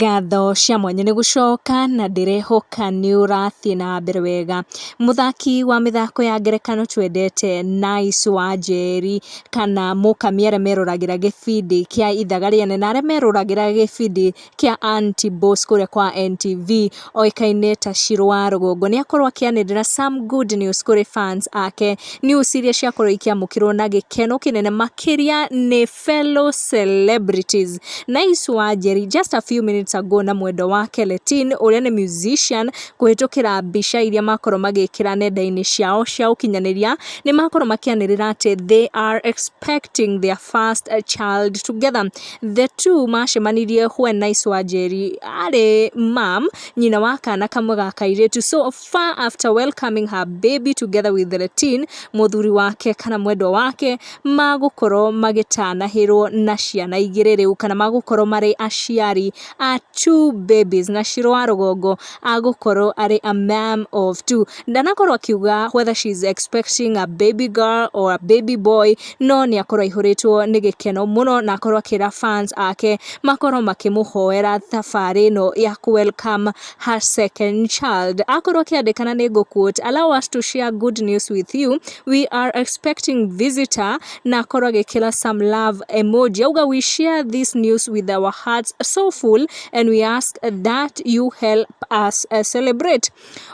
Ngatho cia mwanya nĩ gũcoka na ndĩrehoka nĩ ũrathiĩ na mbere wega. Mũthaki wa mĩthako ya ngerekano twendete Nice Wanjeri kana Mũkami arĩa meroragĩra gĩbindi kĩa ithaga rĩene na arĩa meroragĩra gĩbindi kĩa Auntie Boss kũrĩa kwa NTV oĩkaine ta Shirũ wa Rũgongo nĩ akorwo akĩanĩrĩra some good news kũrĩ fans ake. News iria ciakorwo ikĩamũkĩrwo na gĩkeno kĩnene makĩria nĩ fellow celebrities. Nice Wanjeri just a few minutes ago na mwendwa wake Letin ũrĩa nĩ musician kũhĩtũkĩra mbica iria makorwo magĩkĩra nenda-inĩ ciao cia ũkinyanĩria nĩ makorwo makĩanĩrĩra atĩ they are expecting their first child together. The two macemanirie when Nice Wanjeri arĩ mum nyina wa kana kamwe ga kairĩtu, so far after welcoming her baby together with Letin mũthuri wake kana mwendwa wake, magũkorwo magĩtanahĩrwo na ciana igĩrĩ rĩu kana magũkorwo marĩ aciari a two babies, na Shirũ wa Rũgongo agũkorwo arĩ a mum of two. Ndanakorwo akiuga whether she is expecting a baby girl or a baby boy, no nĩ akorwo aihũrĩtwo nĩ gĩkeno mũno na akorwo akĩra fans ake makorwo makĩmũhoera thabarĩ ĩno ya kũ welcome her second child. Akorwo akĩandĩka na nĩ ngũ quote, "Allow us to share good news with you. We are expecting visitor," na akorwo agĩkĩra some love emoji. Auga, "We share this news with our hearts so full and we ask that you help us celebrate."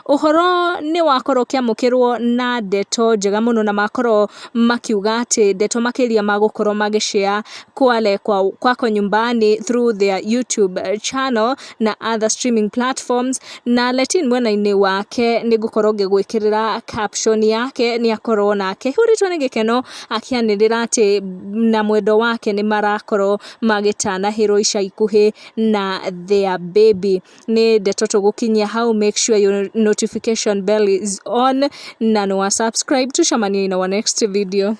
Ũhoro nĩ wakorwo ũkĩamũkĩrwo na ndeto njega mũno na makorwo makiuga atĩ ndeto makĩria magũkorwo magĩshare Kwale kwa, kwako nyumbani through their YouTube channel na other streaming platforms. Na Letin mwena-inĩ wake nĩ ngũkorwo ngĩgwĩkĩrĩra caption yake, nĩ akorwo nake hũrĩtwo nĩ gĩkeno akĩanĩrĩra atĩ na mwendwa wake nĩ marakorwo magĩtanahĩrwo ica ikuhĩ na their baby. Nĩ ndeto tũgũkinyia hau. Make sure your notification bell is on na nĩ wa subscribe. Tucemanie in our next video.